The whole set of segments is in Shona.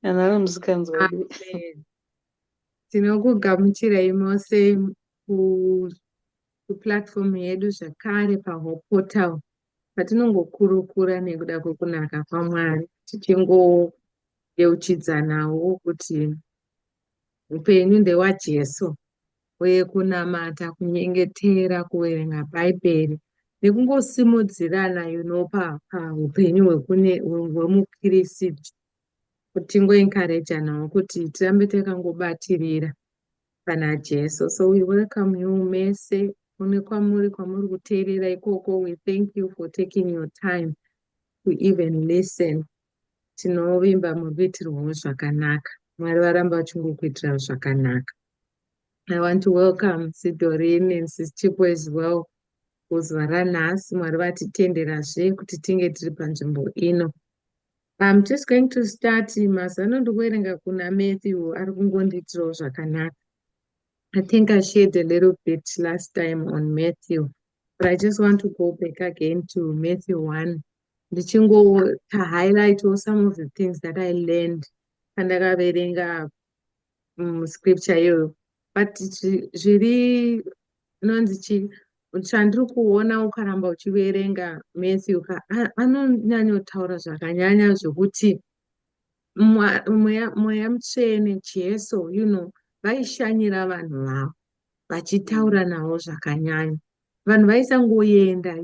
Kana ari musikanzwa. Amen. Tinokugamuchirai mose kuplatform yedu zvakare paHope Portal, patinongokurukura nekuda kwekunaka kwaMwari, tichingoyeuchidzanawo kuti upenyu ndewaJesu, uye kunamata, kunyengetera, kuverenga Bhaibheri nekungosimudzirana paupenyu hwemukirisitu, kuti tingoencouraganawo kuti tirambe takangobatirira pana Jesu. So we welcome you mese kune kwamuri kuteerera ikoko. We thank you for taking your time to even listen. Tinovimba muri kuitirwawo zvakanaka. Mwari varamba vachingokuitira zvakanaka. I want to welcome Sidorin and Sis Chipo as well kuzuva ranhasi. Mwari vatitenderazve kuti tinge tiri panzvimbo ino. I'm just going to start. Mazano ndikuverenga kuna Matthew, ari kungondiitirawo zvakanaka. I think I shared a little bit last time on Matthew, but I just want to go back again to Matthew 1, ndichingo highlight some of the things that I learned pandakaverenga scripture iyoyo. But zviri inonzi chi chandiri kuona, ukaramba uchiverenga Matthew, anonyanyotaura zvakanyanya zvokuti Mweya Mutsvene, Jesu, vaishanyira vanhu vavo vachitaura navo zvakanyanya. Vanhu vaisangoenda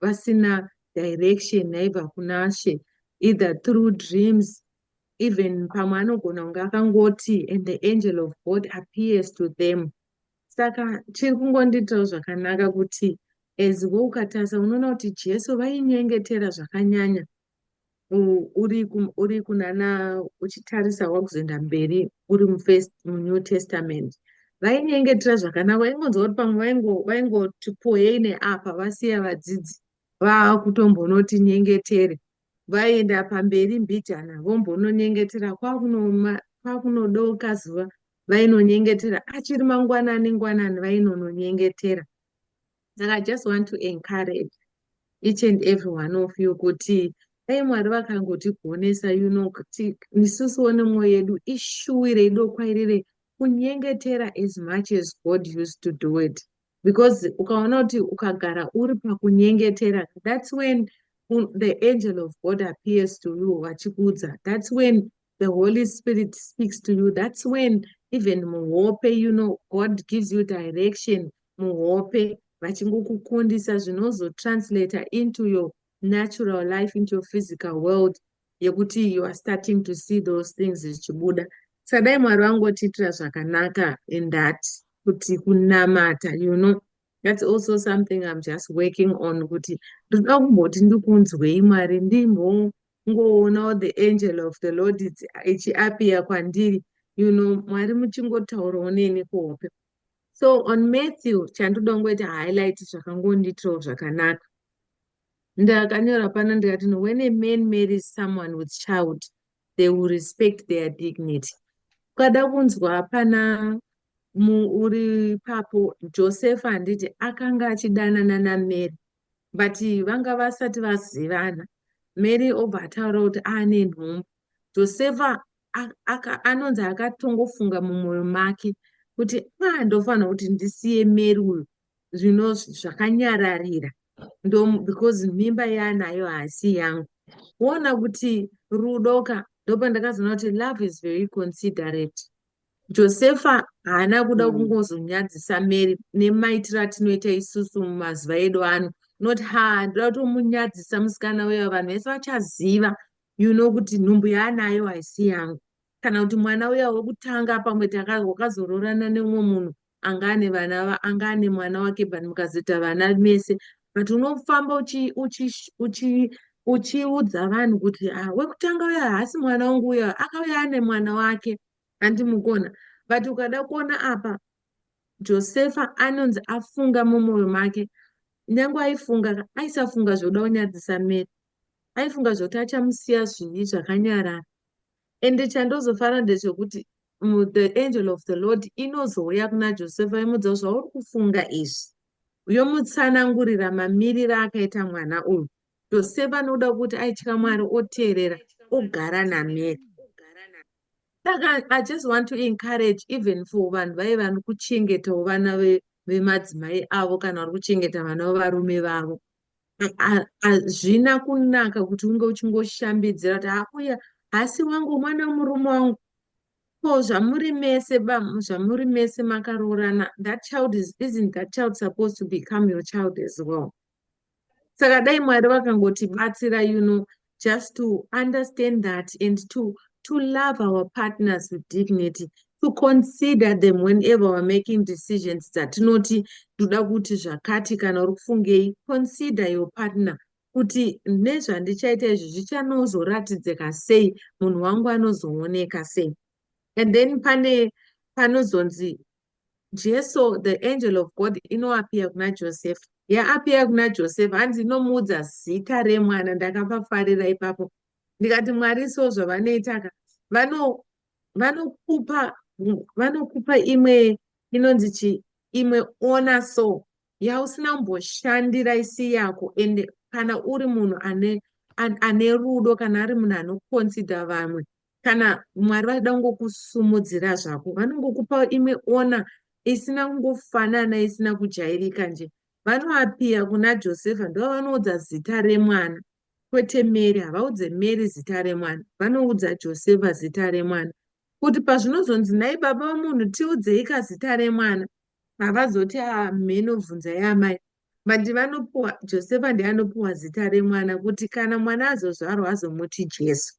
vasina direction yaibva kuna She, either through dreams, even pamwe anogona kunge akangoti, "And the angel of God appears to them." Saka chiri kungondiitirawo zvakanaka kuti as wo ukatarisa, unoona kuti Jesu vainyengetera zvakanyanya. Uri kunana uchitarisa wakuzoenda mberi uri muNew Testament, vainyengetera zvakanaka. Vaingonzwa kuti pamwe vaingoti poyei neapa, vasiya vadzidzi vakutombonoti nyengetere, vaenda pamberi mbijana, vombononyengetera. Kwakunodoka zuva vainonyengetera, achiri mangwanani ngwanani vainononyengetera. Saka I just want to encourage each and every one of you kuti dai Mwari vakangotigonesa kuti isusuwo nemwoyo yedu ishuwire, idokwairire kunyengetera as much as God used to do it, because ukaona kuti ukagara uri pakunyengetera, that's when the angel of God appears to you vachikuudza. That's when the Holy Spirit speaks to you. That's when even muhope, God gives you direction muhope, vachingokukundisa zvinozotranslata into your natural life, into your physical world, yekuti you are starting to see those things zvichibuda. Saka dai Mwari vangotiitira zvakanaka in that, kuti kunamata, that's also something I'm just working on, kuti ndoda kumboti ndikunzwei Mwari, ndimbongoonawo the angel of the Lord ichiappear kwandiri, Mwari muchingotaurawo neni kuhope. So on Matthew, chandoda kungoita highlight zvakangondiitirawo zvakanaka, ndakanyora pano ndikati, "No, when a man marries someone with child, they will respect their dignity." Ukada kunzwa pana uri papo Josefa, handiti akanga achidanana naMary, but vanga vasati vazivana. Mary obva ataura kuti aane nhumbu. Josefa anonzi akatongofunga mumwoyo make kuti, "A, ndofanira kuti ndisiye Mary uyu zvino zvakanyararira ndo, because mimba yaanayo haasi yangu." Woona kuti rudo ka, ndopandakazoona kuti love is very considerate. Josefa haana kuda kungozonyadzisa Mary nemaitiro atinoita isusu mumazuva edu ano, not, "Ha, ndoda kutomunyadzisa musikana uyo, vanhu vese vachaziva kuti nhumbu yaanayo haisi yangu," kana kuti mwana uya wekutanga, pamwe wakazororana nemumwe munhu anga ane vana, anga ane mwana wake, but mukazoita vana mese, but unofamba uchiudza vanhu kuti, "Ah, wekutanga uya haasi mwana wangu, uya akauya ane mwana wake," handimukona. But ukada kuona apa, Josefa anonzi afunga mumwoyo make. Nyange aifunga, aisafunga zvokuda kunyadzisa Mary, aifunga zvokuti achamusiya zvivi zvakanyarara. Ende chandozofara ndechekuti the angel of the Lord inozouya kuna Josefa, imudza zvauri kufunga izvi, yomutsanangurira mamiriro akaita mwana uyu. Josefa anoda kuti aitya Mwari, oteerera, ogara naMary. Saka I just want to encourage, even for vanhu vai vari kuchengetawo vana vemadzimai avo kana vari kuchengeta vana vevarume vavo, hazvina kunaka kuti unge uchingoshambidzira kuti auya hasi wangu mwana murume wangu. Ko zvamuri mese, zvamuri mese makaroorana, that child is, isn't that child supposed to become your child as well? Saka dai Mwari vakangotibatsira just to understand that and to love our partners with dignity, to consider them whenever we're making decisions dzatinoti ndoda kuti zvakati kana uri kufungei. Consider your partner kuti nezvandichaita izvi zvichanozoratidzika sei, munhu wangu anozooneka sei. And then pane panozonzi Jesu, the angel of God inoappear kuna Joseph. Yaappear kuna Joseph, hanzi inomuudza zita remwana. Ndakapafarira ipapo, ndikati Mwari so zvavanoitaka, vanokupa imwe inonzi chi imwe honour so yausina kumboshandira isi yako. Ende kana uri munhu ane rudo, kana ari munhu anoconsider vamwe, kana Mwari vachida kungokusumudzira zvako, vanongokupa imwe honour isina kungofanana, isina kujairika nje. Vanoappear kuna Josefa, ndo vanoudza zita remwana, kwete Mary. Havaudze Mary zita remwana, vanoudza Josefa zita remwana, kuti pazvinozonzi, "Nai baba vemunhu, tiudzei kazita remwana," havazoti, "Hameno, bvunzai amai," but vanopuwa, Josefa ndiye anopuwa zita remwana, kuti kana mwana azozvarwa azomuti Jesu.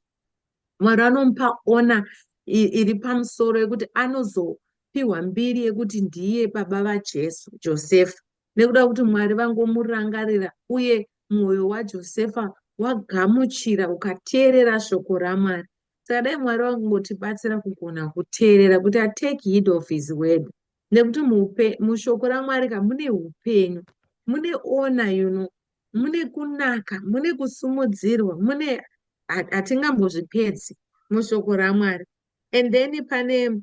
Mwari anomupa honour iri pamusoro yekuti anozopiwa mbiri yekuti ndiye baba vaJesu, Josefa, nekuda kuti Mwari vangomurangarira uye mwoyo waJosefa wagamuchira ukateerera shoko raMwari. Saka dai Mwari vangotibatsira kugona kuteerera, kuti atake heed of his word, nekuti mushoko raMwari ka mune upenyu, mune honour, mune kunaka, mune kusumudzirwa, mune hatingambozvipedzi mushoko raMwari. And then pane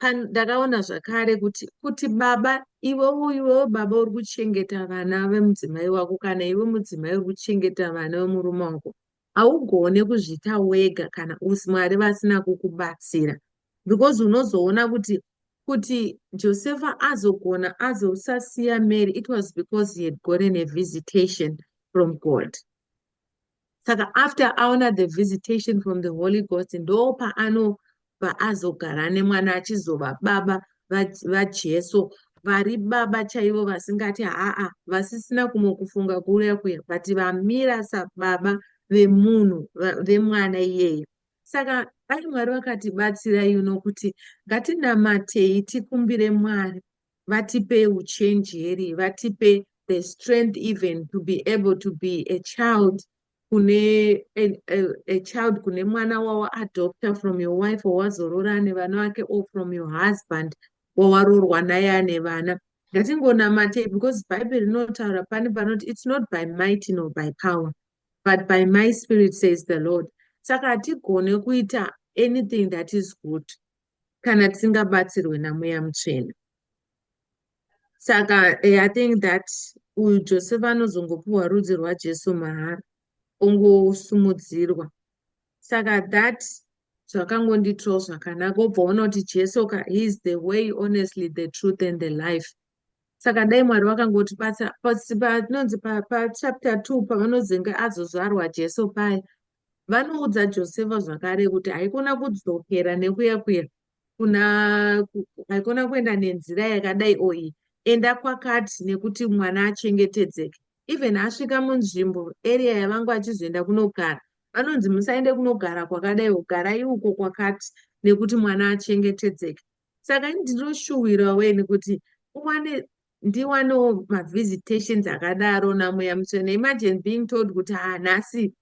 ndakaona zvakare kuti baba, iwewe baba uri kuchengeta vana vemudzimai wako, kana iwe mudzimai uri kuchengeta vana vemurume wako, haugone kuzviita wega kana Mwari vasina kukubatsira, because unozoona kuti Josefa azogona azosasiya Mary, it was because he had gotten a visitation from God. Saka after aona the visitation from the Holy Ghost, ndo paanobva azogara nemwana, achizova baba vaJesu, vari baba chaivo, vasingati haa, vasisina kumwe kufunga kuuya kuya, but vamira sababa vemunhu, vemwana iyeye. Saka dai Mwari vakatibatsira kuti ngatinamatei, tikumbire Mwari vatipe uchenjeri, vatipe the strength even to be able to be a child kune a child kune mwana wawaadopta from your wife wawazorora nevana vake, or from your husband wawaroorwa naye ane vana. Ngatingonamatei, because Bhaibheri rinotaura pane panoti, "It's not by might nor by power, but by my spirit, says the Lord." Saka hatigone kuita anything that is good kana tisingabatsirwe naMweya Mutsvene. Saka I think that uyu Josefa anozongopiwa rudzi rwaJesu mahara, ongosumudzirwa. Saka that zvakangondiitirawo zvakanaka, obva waona kuti Jesu ka, he is the way, honestly, the truth and the life. Saka dai Mwari vakangotibatsira panonzi pachapter 2, pavanozenge azozvarwa Jesu paya, vanoudza Josefa zvakare kuti haikona kudzokera nekuya kuya kuna, haikona kuenda nenzira yakadai oi, enda kwakati, nekuti mwana achengetedzeke. Even asvika munzvimbo, area yavanga vachizoenda kunogara, vanonzi, "Musaende kunogara kwakadai, garai uko kwakati, nekuti mwana achengetedzeke." Saka ini ndinoshuwirawo ini kuti uwane, ndiwanewo mavisitations akadaro naMweya Mutsvene. Imagine being told kuti, "Ha, nhasi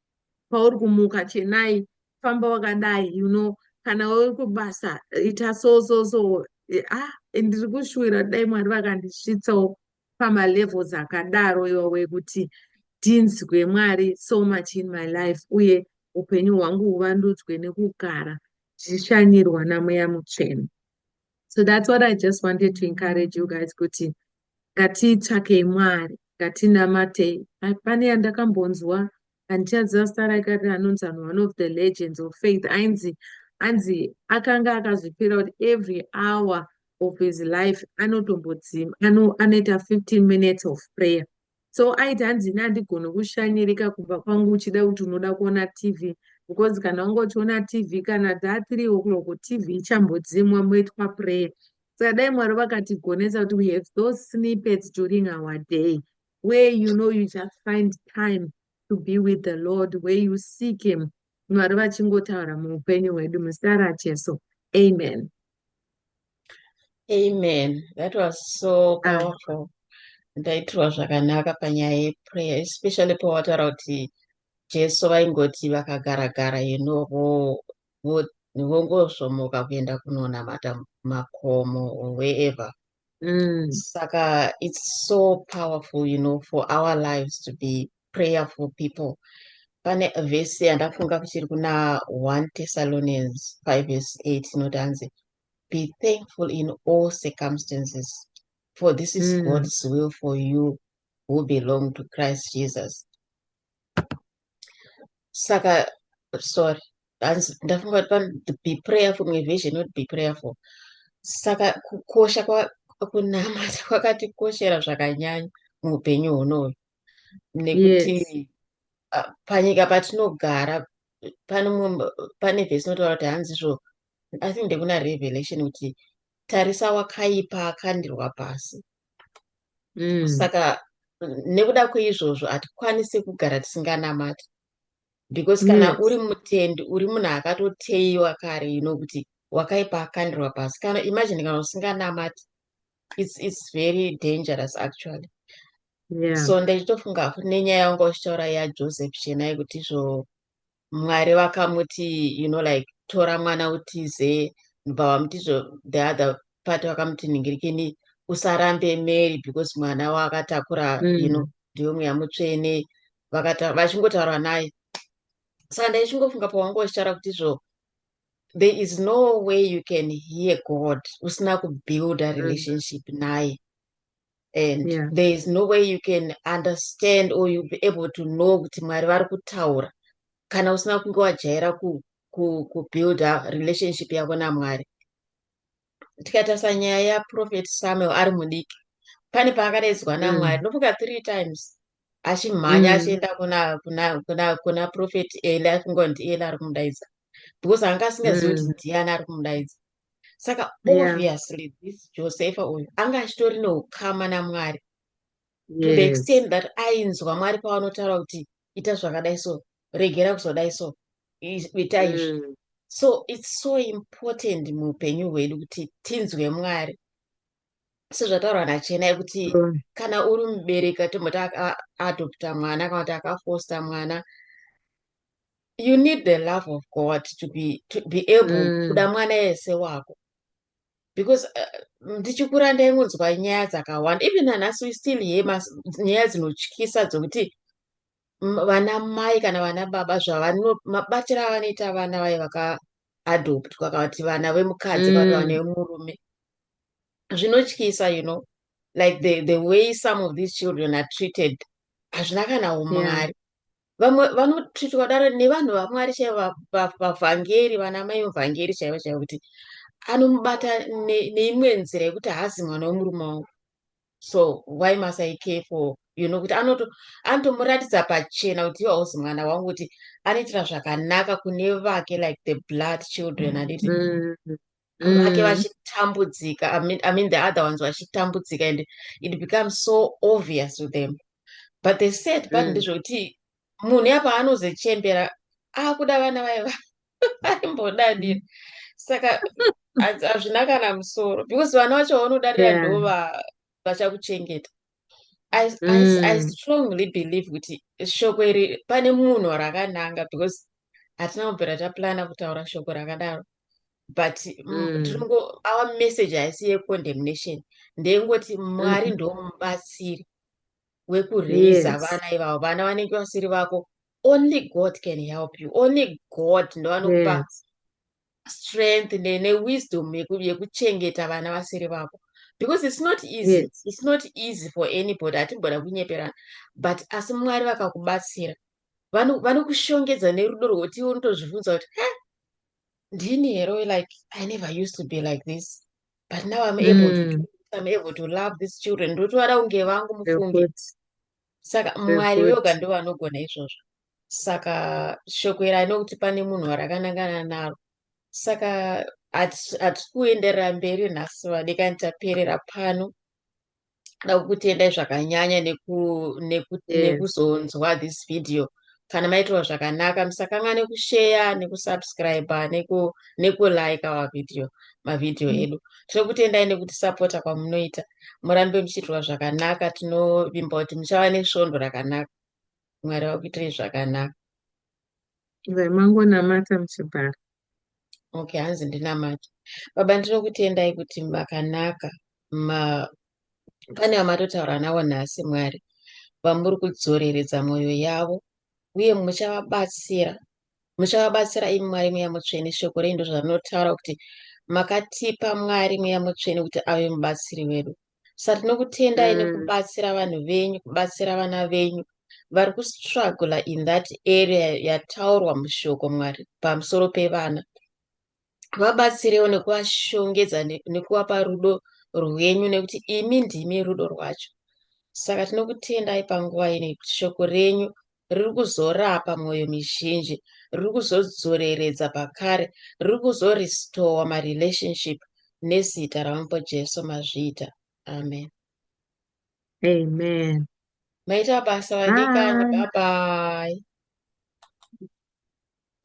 pauri kumuka chenai, famba wakadai, kana uri kubasa ita so so so." Ah, ndiri kushuwira dai Mwari vakandisvitsawo pamalevels akadaro iwawo, ekuti ndinzwe Mwari so much in my life, uye upenyu hwangu huvandudzwe nekugara ndichishanyirwa naMweya Mutsvene. So that's what I just wanted to encourage you guys, kuti ngatitsvakei Mwari, ngatinamatei. Pane yandakambonzwa, handichaziva zita rake, anonzi one of the legends of faith, ainzi Hanzi akanga akazvipira kuti every hour of his life anotombodzima, anoita 15 minutes of prayer. So aiti, hanzi, "Ini handigoni kushanyirika kumba kwangu uchida kuti unoda kuona TV, because kana wanga uchiona TV, kana dza 3 o'clock TV ichambodzimwa, moitwa prayer." Saka dai Mwari vakatigonesa kuti we have those snippets during our day where you just find time to be with the Lord, where you seek him, Mwari vachingotaura muupenyu hwedu. Muzita raJesu, amen. Amen. That was so powerful. Ndaitirwa zvakanaka panyaya yeprayer, especially pawataura kuti Jesu vaingoti vakagara-gara, vongozvomoka kuenda kunonamata makomo or wherever. Saka it's so powerful for our lives to be prayerful people. Pane vhesi yandafunga kuchiri kuna 1 Thessalonians 5 verse 8 inoti, hanzi, "Be thankful in all circumstances, for this is God's will for you who belong to Christ Jesus." Saka, sorry, ndafunga kuti "be prayerful", imwe version not "be prayerful". Saka kukosha kunamata kwakatikoshera zvakanyanya muupenyu hunoyu, nekuti panyika patinogara pane vhesi inotaura kuti, hanzi izvo, I think ndekuna Revelation, kuti tarisa wakaipa akandirwa pasi. Saka nekuda kweizvozvo hatikwanisi kugara tisinganamati, because kana uri mutendi, uri munhu akatoteiwa kare, kuti wakaipa akandirwa pasi. Kana imagine kana usinganamati, it's very dangerous actually. So ndachitofunga futi nenyaya yanga uchitaura yaJoseph Chenai, kuti izvo Mwari vakamuti, like, tora mwana utize, ndobva vamuti izvo, the other part vakamuti ningirikini, usarambe Mary because mwana waakatakura ndiwe Mweya Mutsvene. Vachingotaura naye. Saka ndaichingofunga pawanga uchitaura kuti izvo there is no way you can hear God usina kubuild a relationship naye, and there is no way you can understand or you'll be able to know kuti Mwari vari kutaura kana usina kunge wajaira kubuilda relationship yako naMwari. Tikatarisa nyaya yaProphet Samuel ari mudiki, pane paakadaidzwa naMwari, ndofunga three times, achimhanya achienda kuna Prophet Eli, afunga kuti ndiEli ari kumudaidza, because anga asingazivi kuti ndiani ari kumudaidza. Saka obviously this Josefa uyu anga achitori neukama naMwari to the extent that ainzwa Mwari pavanotaura kuti ita zvakadai, so regera kuzodai, so ita izvi. So it's so important muupenyu hwedu kuti tinzwe Mwari, sezvataurwa naChenai kuti kana uri mubereki, tomboti akaadopta mwana kana kuti akafoster mwana, you need the love of God to be able kuda mwana ese wako, because ndichikura ndaingonzwa nyaya dzakawanda. Even nanhasi we still hear nyaya dzinotyisa dzokuti vana mai kana vana baba, zvavano mabatiro avanoita vana vaye vakaadoptwa, kana kuti vana vemukadzi kana kuti vana vemurume, zvinotyisa. Like the way some of these children are treated, hazvina kana umwari. Vamwe vanotreatwa daro nevanhu vaMwari chaivo, vavhangeri, vana mai muvhangeri chaivo chaivo, kuti anomubata neimwe nzira yekuti haazi mwana wemurume wangu, so why must I care for kuti anotomuratidza pachena kuti iwe hauzi mwana wangu, kuti anoitira zvakanaka kune vake, like the blood children, handiti, vake vachitambudzika, I mean the other ones vachitambudzika, and it becomes so obvious to them. But the sad part ndezvekuti munhu yapa anozochembera akuda vana vaiva vaimbodadira. Saka hazvina kana musoro, because vana vacho vaunodarira ndo vachakuchengeta. I strongly believe kuti shoko iri pane munhu rakananga, because hatina kubvira taplana kutaura shoko rakadaro, but tinongo our message haisi yecondemnation, ndeyengoti Mwari ndomubatsiri wekureisa vana ivavo, vana vanenge vasiri vako. Only God can help you. Only God ndovanokupa strength newisdom yekuchengeta vana vasiri vako, because it's not easy. It's not easy for anybody, hatimboda kunyeperana, but asi Mwari vakakubatsira, vanokushongedza nerudo rwekuti iwe unotozvibvunza kuti, "He Ndini here? Like, I never used to be like this, but now I'm able to do it. I'm able to love these children. Ndotovada kunge vangu, mufunge. Saka Mwari wega ndo vanogona izvozvo. Saka shoko iri anokuti pane munhu warakanangana naro. Saka hatisi kuenderera mberi nhasi, vadikani, taperera pano. Da kukutendai zvakanyanya nekuzonzwa this video. Kana maitirwa zvakanaka, musakangane kusheya, nekusubscribe, nekulike our video, mavhidhiyo edu. Tinokutendai nekutisapota kwamunoita. Murambe muchiitirwa zvakanaka. Tinovimba kuti muchava nesvondo rakanaka. Mwari vakuitirei zvakanaka. Mangonamata muchibhara. Okay, hanzi ndinamata. Baba, ndinokutendai kuti makanaka. Pane vamatotaura navo nhasi, Mwari, vamuri kudzoreredza mwoyo yavo, uye muchavabatsira, muchavabatsira imi Mwari Mweya Mutsvene. Shoko renyu ndozvarinotaura kuti makatipa Mwari Mweya Mutsvene kuti ave mubatsiri wedu. Saka tinokutendai nekubatsira vanhu venyu, kubatsira vana venyu vari kustruggle in that area yataurwa mushoko. Mwari, pamusoro pevana, vabatsirewo nekuvashongedza nekuvapa rudo rwenyu, nekuti imi ndimi rudo rwacho. Saka tinokutendai panguva ino kuti shoko renyu riri kuzorapa mwoyo mizhinji, riri kuzodzoreredza pakare, riri kuzorestore marelationship. Nezita raMambo Jesu mazviita, amen. Amen. Maita basa, vadikani. Bye. Bye bye.